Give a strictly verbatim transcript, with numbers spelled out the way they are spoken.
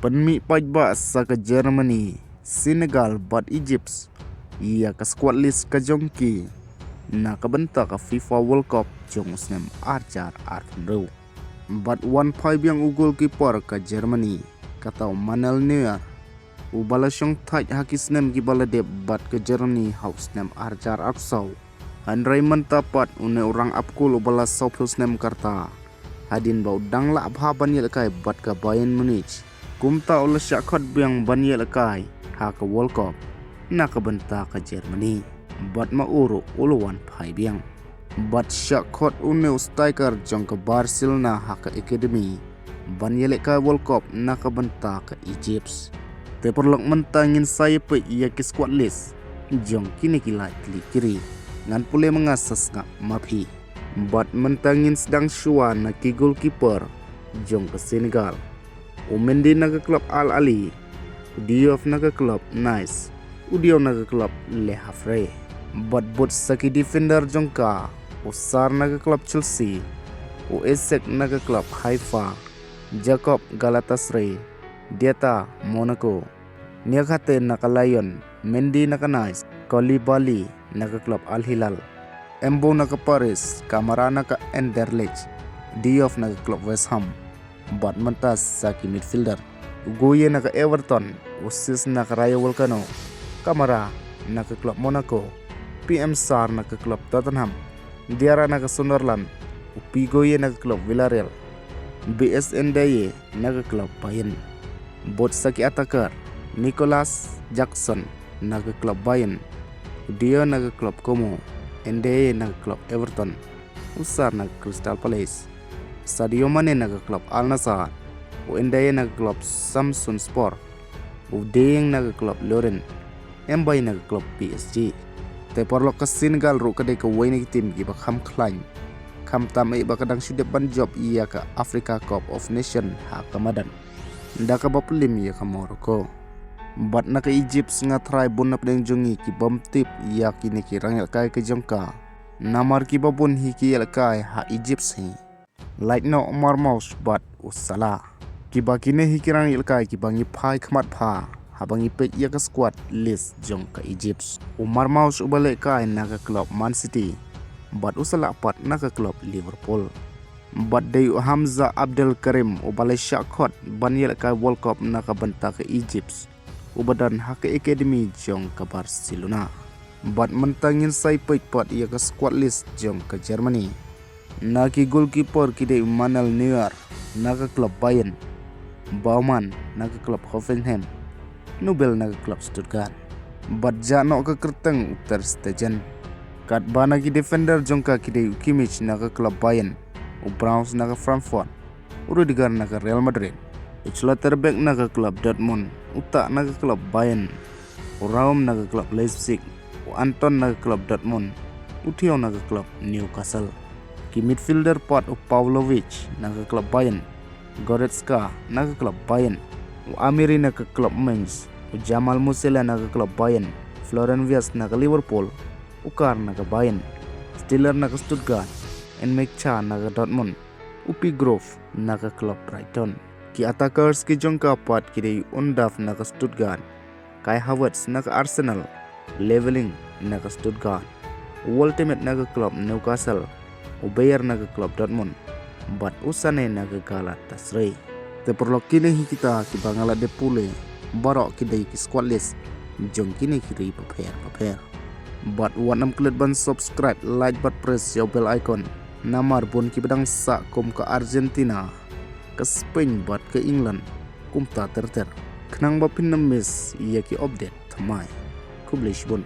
pynmih paidbah sa ka Germany, Senegal bad Egypt ïa ka squad list ka jong ki na ka bynta ka FIFA World Cup jong u snem ar hajar arphew hynriew. Bad wan phai biang u goalkeeper ka Germany, kata u Manuel Neuer, uba la shong thait ha ki snem kiba la dep bad ka Germany ha u snem ar hajar arphew saw. Hynrei mynta pat une u rangap kol uba la sawphew snem ka rta, hadien ba u dang lah bha ban ïalehkai bad ka Bayern Munich, kumta u la shah khot biang ban ïalehkai ha ka World Cup na ka bynta ka Germany. Bad ma u ruh u la wan phai biang. Bad shah khot une u striker jong ka Barcelona ha ka academy ban ïalehkai World Cup na ka bynta ka Egypt. Te paralok, mynta ngin sa ïa peit ïa ki squad list jong kine ki lai tylli ki ri. Ngan pule ma nga sa sngap ma phi. Bad mynta ngin sdang shuwa na ki goalkeeper jong ka Senegal. U Mendy na ka club Al Ahly, u Diouf na ka club Nice, u Diaw na ka club Le Havre. Bad bud sa ki defender jong ka, u Sarr na ka club Chelsea, u Isaacson na ka club Haifa, Jakobs Galatasaray, Diatta Monaco, Niakhaté na ka Lyon, Mendy na ka Nice, Koulibaly na ka club Al Hilal, Embou na ka Paris, Kamara na ka Anderlecht, Diouf na ka club West Ham. Bad mynta sa ki midfielder, u Gueye na ka Everton, u Ciss na ka Rayo Vallecano, Kamara na ka club Monaco, P M Sarr na ka club Tottenham, Diarra na ka Sunderland, u Pi Gueye na ka club Villarreal, B S Ndiaye na ka club Bayern. Bud sa ki attacker, Nicolas Jackson na ka club Bayern, u Dier na ka club Como, Ndiaye na ka club Everton, u Sarr na ka Crystal Palace, Sadio Mane na ka club Al Nassr, u Ndiaye na ka club Samsunspor, u Dieng na ka club Lorient, Mbaye na ka club P S G. Te paralok, ka Senegal ruh ka dei kawei na ki team kiba kham khlaiñ, khamtam eh ba ka dang shu dep ban jop ïa ka Africa Cup of Nation ha ka madan, da kaba pynlip ïa ka Morocco. Bad na ka Egypt, nga tharai bun na pdeng jong ngi ki bym tip ïa kine ki rangïalehkai ka jong ka, namar kiba bun hi ki ïalehkai ha Egypt hi, lait noh u Marmoush bad u Salah. Kiba kine hi ki rangïalehkai kiba ngi phai khmat bha haba ngi peit ïa ka squad list jong ka Egypt. U Marmoush uba lehkai na ka club Man City, bad u Salah pat na ka club Liverpool. Bad dei u Hamza Abdelkarim uba la shah khot ban ïalehkai World Cup na ka bynta ka Egypt, uba don ha ka academy jong ka Barcelona. Bad mynta ngin sa ïa peit pat ïa ka squad list jong ka Germany. Na ki goalkeeper ki dei u Manuel Neuer na ka club Bayern, Baumann na ka club Hoffenheim, Nubel na ka club Stuttgart. Bad jah noh ka kyrteng u Ter Stegen. Katba na ki defender jong ka ki dei u Kimmich na ka club Bayern, u Brown na ka Frankfurt, u Rudiger na ka Real Madrid, u Schlotterbeck na ka club Dortmund, u Tah na ka club Bayern, u Raum na ka club Leipzig, u Anton na ka club Dortmund, u Thiaw na ka club Newcastle. Ki midfielder pat u Pavlovic na ka club Bayern, Goretzka na ka club Bayern, u Amiri na ka club Mainz, u Jamal Musiala na ka club Bayern, Florian Wirtz na ka Liverpool, u Kjaer na ka Bayern, Stiller na ka Stuttgart, N'Mythiaryan na ka Dortmund, u Pigrove na ka club Brighton. Ki attackers ki jong ka pat ki dei u Undav na ka Stuttgart, Kai Havertz na ka Arsenal, Leveling na ka Stuttgart, u Woltemade na ka club Newcastle, u Beyer na ka club Dortmund, bad u Sané na ka Galatasaray. Te paralok, kine hi kita kiba nga la dep pule, baroh ki dei ki squad list jong kine ki ri bapher bapher. Bad wat nym klet ban subscribe, like bad press ïa u bell icon, namar bun kiba dang sah kum ka Argentina, ka Spain bad ka England, kumta ter ter, khnang ba phin nym miss ïa ki update thymmai. Khublei shibun.